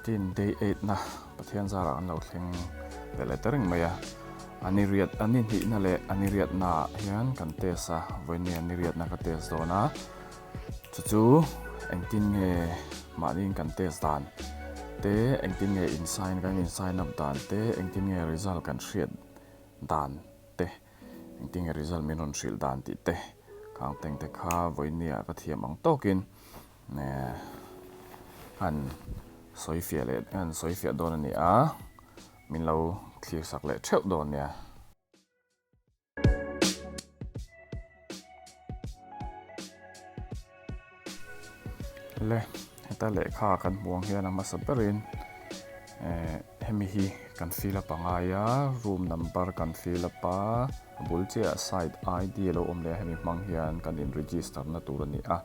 Quarantine day eight na Pathian zarah an lo thleng ve leh ta reng mai a. A ni riat a ni hnihna leh a ni riatna ah hian kan test a, vawiin a ni riatna ka test dawn a. Chu chu engtin nge mahniin kan test dan te, engtin nge in sign kan in sign up dan te, engtin nge result kan hriat dan te, engtin nge result min rawn hrilh dan tih te khang teng te kha vawiin ah ka thiam ang tawkin han sawi fiah leh han sawi fiah dawn a ni a, min lo thlir sak leh theuh dawn nia. Le heta lehkha kan hmuh ang hian a hmasa berin eh hemi hi kan fill up a ngai a room number kan fill up a a bul chiahah site ID a lo awm leh a hemi hmang hian kan in register na tur a ni a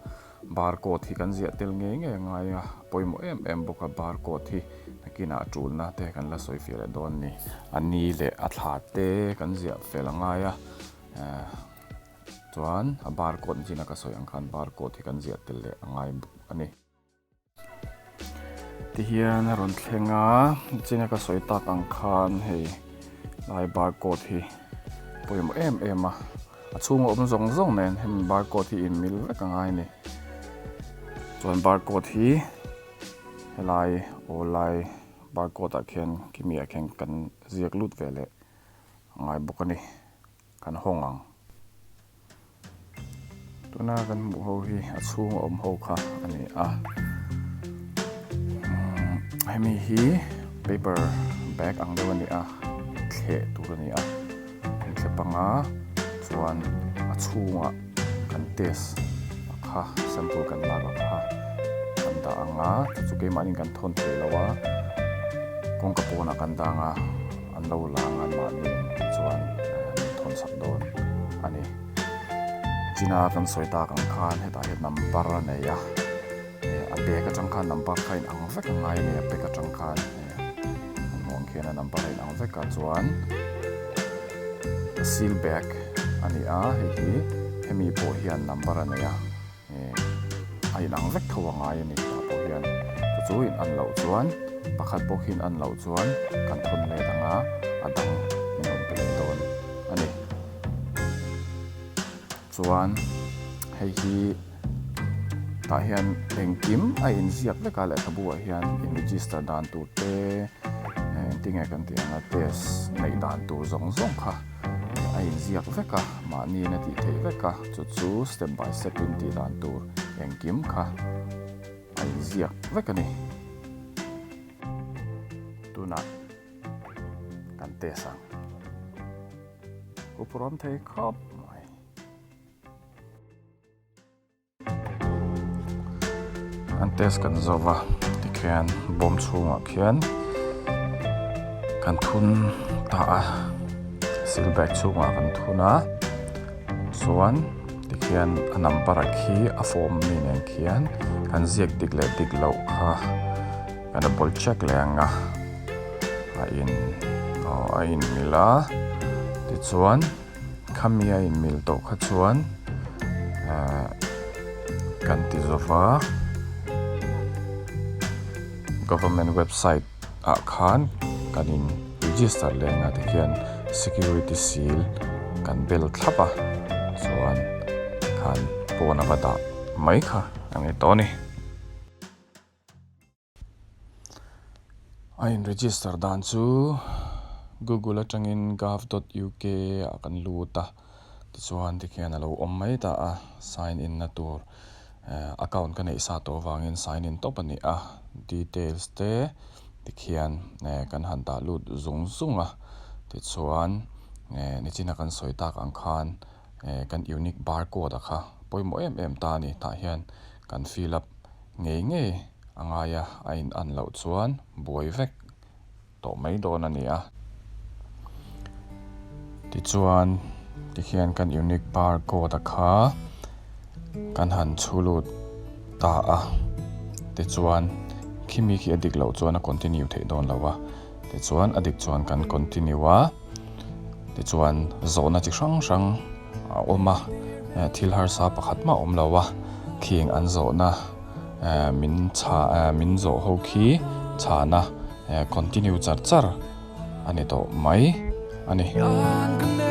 barcode hi kan ziah tel ngei ngei a ngai a pawimawh em em bawk a barcode hi nakinah a tulna te kan la sawi fiah leh dawn a ni a ni leh a thla te kan ziah fel a ngai a eh chuan a barcode ni chin a ka sawi ang khan barcode hi kan ziah tel leh a ngai bawk a ni. Tihian a rawn thleng a nichina ka sawi tak ang khan hei lai barcode hi pawimawh em em a a chhunga awm zawng zawng nen hemi barcode hi inmil vek a ngai a ni chuan barcode hi helai aw lai barcode ah khian kimi ah khian kan ziak lut ve leh a ngai bawk a ni. Kan hawng ang. Tuna kan hmuh ho hi a chhung a awm ho kha a ni a. Hemi hi paper bag ang deuh a ni a, thleh tur a ni a. Kan thlep anga chuan a chhungah kan test a kha sample kan lak a kha kan dah ang a, chu chu keimahni kan thawn thei lo a, kawngka pawnah kan dah ang a. An lo la ang an mahni chuan min thawn sak dawn a ni. China kan sawi tak ang khan hetah hian number a nei a, a bag atang khan number kha inang vek a ngai a ni, a bag atang khan an hmuh ang khian a number a inang vek a chuan seal bag a ni a, hei hi hemi pawh hian number a nei a. A inang vek tho a ngai a ni tah pawh hian chu chu in an loh chuan pakhat pawh khi in an loh chuan kan thawn let ang a a dang min rawn pe leh dawn a ni. Chuan hei hi tah hian engkim a inziak vek a lehkhabu ah hian in register dan tur te engtinge kan tih ang a test neih dan tur zawng zawng kha. A inziak vek a, mahniin a tih theih vek a, chu chu step by step in tih dan tur engkim kha a inziak vek a ni. Tunah kan test ang. Huphurhawm thei khawp mai. An test kan zo va tikhian bawm chhungah khian kan thun ta a seal bag chhungah kan thun a chuan tikhian a number ah khi a form mi nen khian kan ziak dik leh dik loh kha kan double check leh ang a a in aw a in mil a tichuan. Khami a inmil tawh kha chuan ahh kan ti zova government website ah khan kan in register leh anga tikhian security seal kan bel thlap a chuan khan pawn a va dah mai kha a ni tawh a ni. A in register dan chu google atangin gov dot uk ah kan lut a tichuan tikhian a lo awm mai ta a sign in na tur eh account ka neih sa tawh avangin sign in tawp a ni a details te tikhian eh kan han dah lut zung zung a tichuan eh nichina kan sawi tak ang khan eh kan unique barcode a kha pawimawh em em ta a ni tah hian kan fill up. Ngei ngei a ngai a, a in an loh chuan buai vek tawh mai dawn a ni a. Tichuan tikhian kan unique barcode a kha kan han chhu lut ta a, tichuan khimi khi a dik loh chuan a continue theih dawn lo a, tichuan a dik chuan kan continue a, tichuan zawhna chi hrang hrang. a awm a thil harsa pakhat mah a awm lo a khing an zawhna min chha min zawh ho khi Chhana continue char char a ni tawh mai a ni.